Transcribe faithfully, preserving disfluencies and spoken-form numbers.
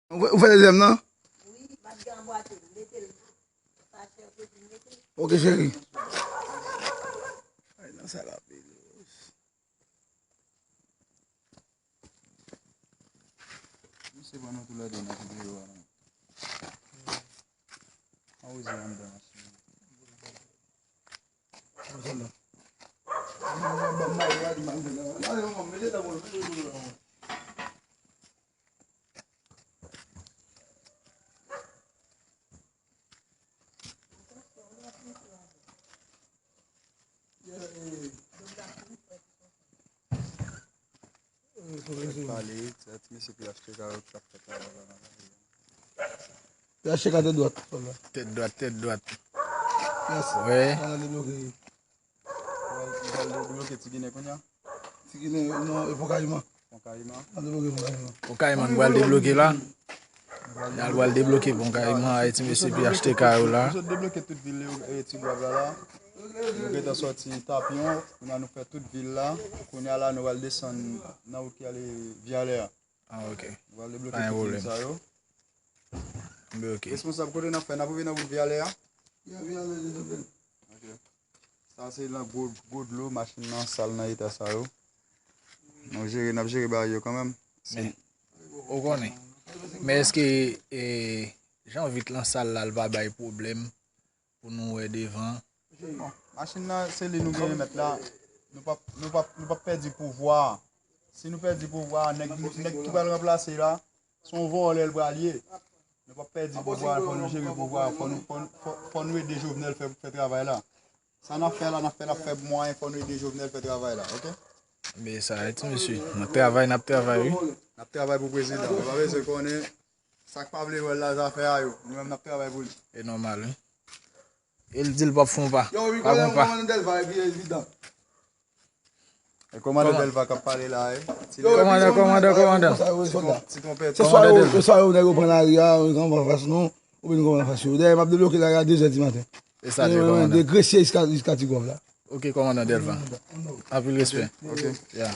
Ou fè, ou fè dezyèm nan? Ok, cheri. Ay, nan sa la, Pelos. Misye pran nou toulède nan videyo a, non. An wouze anndan machin nan. Pale, ti mesye P H T K yo k ap fèt la. P H T K tèt dwat. Tèt dwat, tèt dwat. Yes. Wi. An debloke. Ou pral debloke Ti Ginen kounye a? Ti Ginen, non, e Pon Kayiman. Pon Kayiman. An debloke Pon Kayiman. Pon Kayiman nou pral debloke la. N al pral debloke Pon Kayiman, e ti mesye P H T K yo la. Nou sot debloke tout vil yo, e Ti Gwav la la. Nou gentan sòti Tapyon, kounye a nou fè tout vil la. Kounye a la nou pral desann nan wout ki ale Vyalè a. Ah, ok. Nou pral debloke tout vil sa yo. Responsab, kote n ap fè? N ap rive nan wout Vyalè a? Ya, Vyalè, Vyalè. Ok. Sa se nan gwo, gwo dlo, machin nan sal nan eta sa yo. Nou jere, n ap jere bagay yo kanmenm. Men, ou konnen. Men èske, e, jan vit lan sal la, l pa bay pwoblèm pou nou wè devan? Bon, machin nan, se li nou genyen mèt la. Nou p ap, nou p ap, nou p ap pèdi pouvwa a. Si nou pèdi pouvwa a, nèg, nèg ki pral ranplase la, se yon vòlè l pral ye. Nou p ap pèdi pouvwa a, fò nou jere pouvwa a, fò nou, fò, fò, fò nou ede Jovenel fè, fè travay la. Sa n ap fè la, n ap fè, n ap fè mwayen, fò nou ede Jovenel fè travay la, ok? Men sa, ti mesye, n ap travay, n ap travay, wi. N ap travay pou prezidan. Ou pa bezwen konnen sa k pa vle wè l la, zafè a yo. Nou menm, n ap travay pou li. E nòmal, wi. E l di l p ap fè yon pa. Yo, wi, pa konnen yon pa. Kòmandan Delva, epi evidan. E kòmandan Delva k ap pale la, e. Kòmandan, kòmandan, kòmandan. Ti twonpèt. Se swa yo, se swa yo, nèg yo pran lari a, yo konn fas nou, oubyen nou konn fas yo. Dayè, m ap debloke lari a de zè di maten. E sa te, kòmandan. De Gresye jiska, jiska Ti Gwav la. Ok, kòmandan Delva. Anpil respè. Ok. Ya.